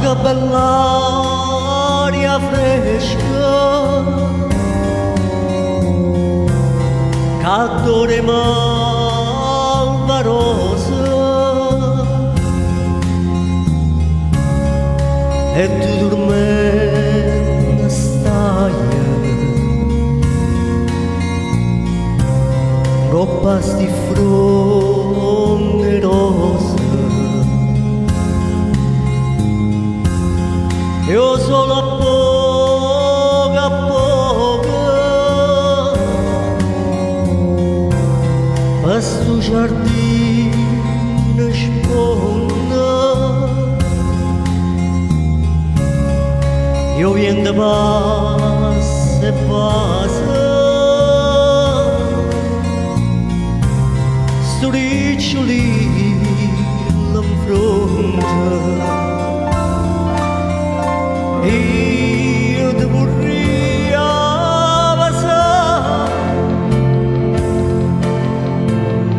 che bell'aria fresca, c'addore malvarosa, e tu dormendo stai, coppa sti fronde rosa. Io solo a poco questo giardino sponda, io viendo passa e passa, sto ricciolino in fronte. Io te vorrei passare,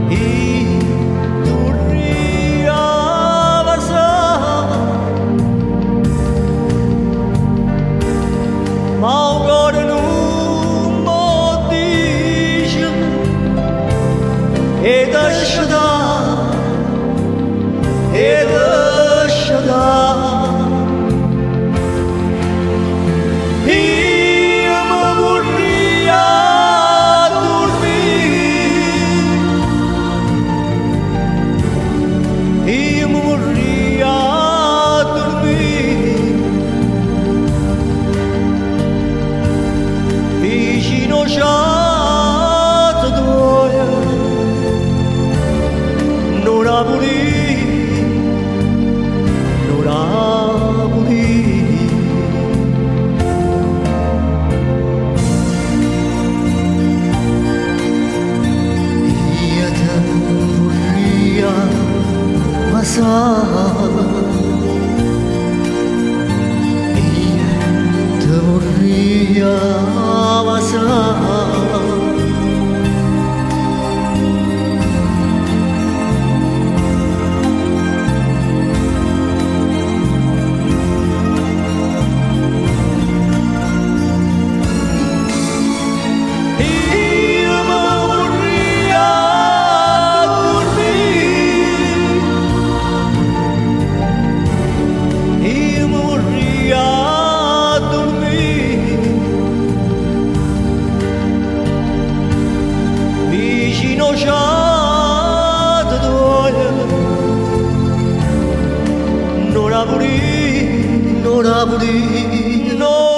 io te vorrei passare, ma ancora non mi dice e lascia, e lascia. Io te vorrei passare. Non la